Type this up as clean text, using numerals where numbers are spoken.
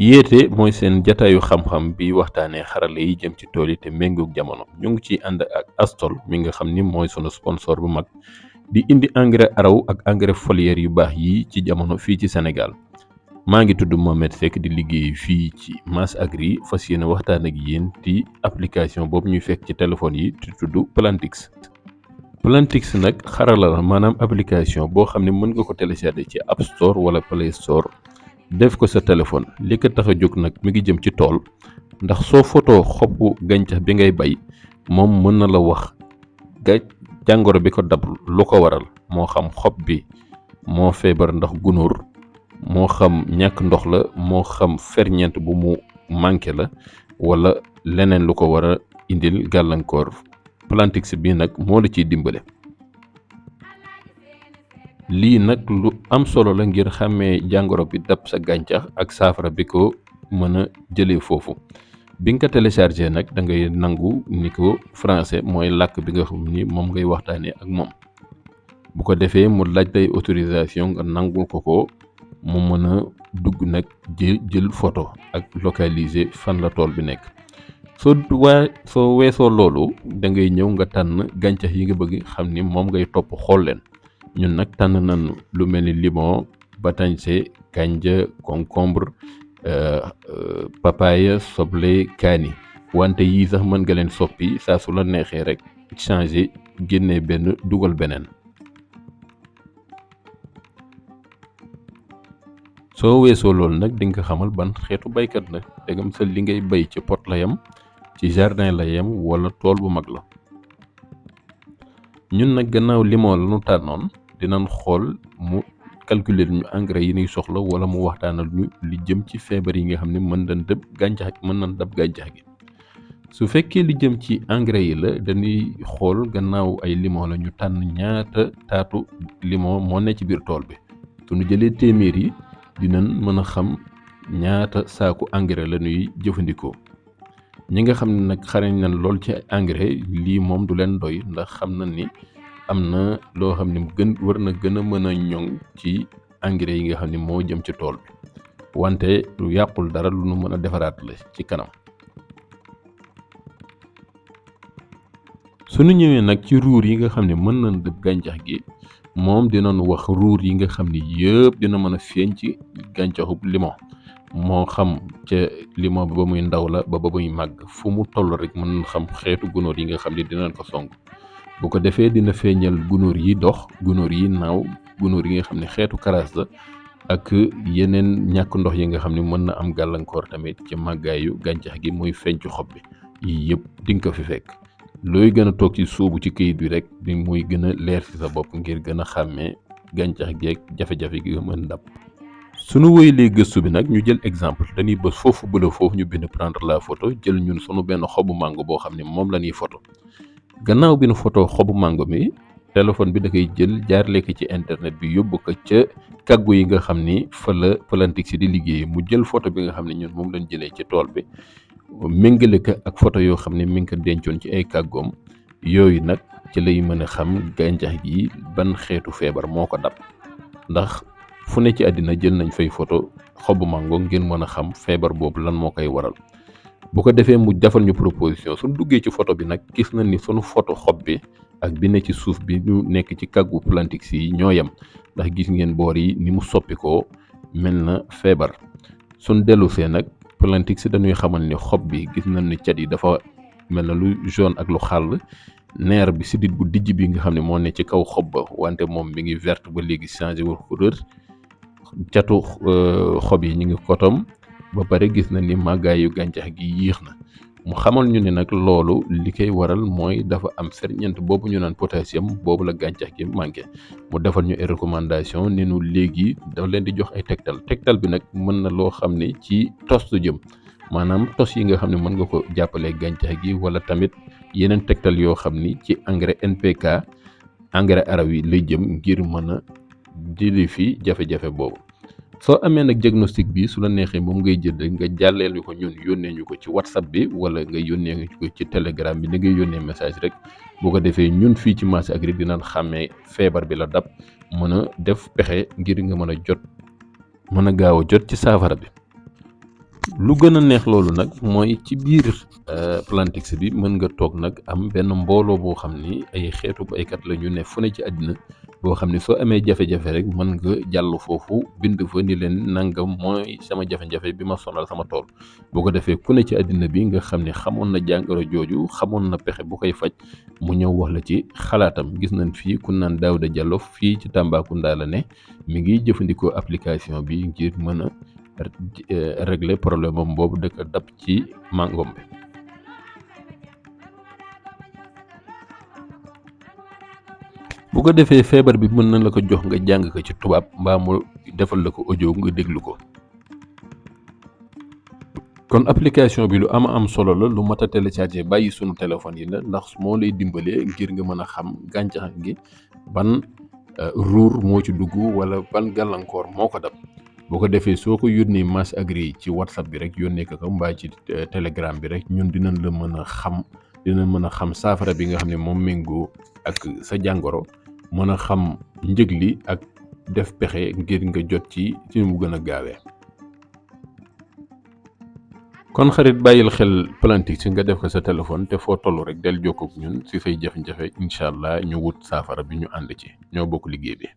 yéete mooy seen jataayu xam-xam bi waxtaanee xarale yi jëm ci tool yi te méngoog jamono ñu ngi ciy ànd ak Astol mi nga xam ni mooy sunu sponsor bu mag di indi engrais araw ak engrais foliaire yu baax yi ci jamono fii ci Sénégal. maa ngi tudd Mohamed Seck di liggéey fii ci Mas Agri fas yéene waxtaan ak yéen ci application boobu ñuy fekk ci téléphone yi di tudd Plantix. Plantix nag xarala la maanaam application boo xam ne mën nga ko télécharger ci App Store wala Play Store def ko sa téléphone li ko tax a jóg nag mi ngi jëm ci tool ndax soo fotoo xobu gàncax bi ngay bay moom mën na la wax jàngoro bi ko dab lu ko waral moo xam xob bi moo feebar ndax gunóor moo xam ñàkk ndox la moo xam ferñeent bu mu manqué la wala leneen lu ko war a indil gàllankoor Plantix bi nag moo la ciy dimbale. lii nag lu am solo la ngir xàmmee jàngoro bi dab sa gàncax ak saafara bi ko mën a jëlee foofu bi nga ko téléchargé nag da ngay nangu ni ko français mooy làkk bi nga xam ni moom ngay waxtaanee ak moom bu ko defee mu laaj lay autorisation nga nangul ko mu mën a dugg nag jël photo ak localiser fan la tool bi nekk soo weesoo loolu da ngay ñëw nga tànn gàncax yi nga bëgg xam ni moom ngay topp xool leen ñun nag tànn nañ lu mel ni limon batañse kanja concombre papaya soble kaani wante yii sax mën nga leen soppi saa su la neexee rek changer génnee benn dugal beneen. soo weesoo loolu nag di nga xamal ban xeetu baykat la dégam sa li ngay bay ci pot la yem ci jardin la yem wala tool bu mag la. ñun nag gannaaw limon la ñu tànnoon dinañ xool mu calculer ñu engrais yi ñuy soxla wala mu waxtaanal ñu li jëm ci feebar yi nga xam ne mën nañ dab gàncax gi su fekkee li jëm ci engrais yi la dañuy xool gannaaw ay limon la ñu tànn ñaata taatu limon moo ne ci biir tool bi su ñu jëlee téeméer yi dinañ mën a xam ñaata saaku engrais la ñuy jëfandikoo. ñi nga xam ne nag xarañ nañ lool ci engrais lii moom du leen doy ndax xam na ni am na loo xam ne war na gën a mën a ñoŋ ci engrais yi nga xam ne moo jëm ci tool bi wante lu yàqul dara lu nu mën a defaraat la ci kanam. suñu ñëwee nag ci ruur yi nga xam ne mën nañ dëb gàncax gi moom dinañ wax ruur yi nga xam ne yëpp dina mën a feeñ ci gàncaxu limon moo xam ca limon bi ba muy ndaw la ba muy màgg fu mu toll rek mën na xam xeetu gunóor yi nga xam ne dinañ ko song bu ko defee dina feeñal gunóor yi dox gunóor yi naaw gunóor yi nga xam ne xeetu karaas la ak yeneen ñàkk ndox yi nga xam ne mën na am gàllankoor tamit ci màggaayu gàncax gi muy feeñ ci xob bi yii yëpp di nga ko fi fekk looy gën a toog ci suubu ci këyit bi rek di muy gën a leer ci sa bopp ngir gën a xàmmee gàncax gi ak jafe-jafe gi nga mën dab. suñu woyalee gëstu bi nag ñu jël exemple dañuy bës foofu bëla foofu ñu bind prendre la photo jël ñun sunu benn xobu mango boo xam ne moom la ñuy photo gannaaw bi nu photo xobu mango mi téléphone bi da koy jël jaarale ko ci internet bi yóbbu ko ca kàggu yi nga xam ni fa la Plantix di liggéey mu jël photo bi nga xam ne ñun moom lañ jëlee ci tool bi méngale ko ak photo yoo xam ne mi ngi ko dencoon ci ay kàggoom yooyu nag ci lay mën a xam gàncax gi ban xeetu feebar moo ko dab ndax fu ne ci àddina jël nañ fay photo xobu mango ngir mën a xam feebar boobu lan moo koy waral bu ko defee mu defal ñu proposition suñ duggee ci photo bi nag gis nañ ni sunu photo xob bi ak bi ne ci suuf bi ñu nekk ci kàggu Plantix yi ñoo yem ndax gis ngeen boor yi ni mu soppi ko mel na feebar suñ dellusee nag Plantix dañuy xamal ni xob bi gis nañ ni cat yi dafa mel na lu jaune ak lu xàll neer bi sidit bu dijj bi nga xam ne moo ne ci kaw xob ba wante moom mi ngi verte ba léegi changé wu couleur catu xob yi ñu ngi kotom ba pare gis na ni màggaayu gàncax gi yéex na mu xamal ñu ne nag loolu li koy waral mooy dafa am ferñeent boobu ñu naan potassium boobu la gàncax gi manqué mu defal ñu ay recommandation ni nu léegi dafa leen di jox ay tegtal bi nag mën na loo xam ne ci tos lu jëm maanaam tos yi nga xam ne mën nga ko jàppalee gàncax gi wala tamit yeneen tegtal yoo xam ni ci engrais NPK engrais araw yi lay jëm ngir mën a jëli fi jafe-jafe boobu soo amee nag diagnostic bi su la neexee moom ngay jël nga jàlleel ñu ko ñun yónnee ñu ko ci WhatsApp bi wala nga yónnee ñu ko ci Telegram bi ni ngay yónnee message rek boo ko defee ñun fii ci Mas Agri dinañ xàmmee feebar bi la dab mën a def pexe ngir nga mën a gaaw a jot ci saafara bi. lu gën a neex loolu nag mooy ci biir Plantix bi mën nga toog nag am benn mbooloo boo xam ni ay xeetu baykat la ñu ne fu ne ci àddina boo xam ni soo amee jafe-jafe rek mën nga jàll foofu bind fa ni leen nangam mooy sama jafe-jafe bi ma sonal sama tool boo ko defee ku ne ci àddina bi nga xam ni xamoon na jàngoro jooju xamoon na pexe bu koy faj mu ñëw wax la ci xalaatam. Gis nañ fii ku naan Daouda Diallo fii ci Tambacounda la ne mi ngi jëfandikoo application bi ngir mën a régler problème am boobu dëkk dab ci màngom bi. bu ko defee feebar bi mën na la ko jox nga jàng ko ci tubaab mbaa mu defal la ko audio nga déglu ko. kon application bi lu am solo la lu mat a télécharger bàyyi sunu téléphone yi la ndax moo lay dimbalee ngir nga mën a xam gàncax gi ban ruur moo ci dugg wala ban gàllankoor moo ko dab. boo ko defee soo ko yónnee Mass Agri ci WhatsApp bi rek yónnee ko mbaa ci Telegram bi rek ñun dinañ mën a xam saafara bi nga xam ne moom méngoo ak sa jàngoro mën a xam njëg li ak def pexe ngir nga jot ci mu gën a gaawee. kon xarit bàyyil xel Plantix nga def ko sa téléphone te foo toll rek del jokkoo ak ñun ci say jafe-jafe incha allah ñu wut saafara bi ñu ànd ci ñoo bokk liggéey bi.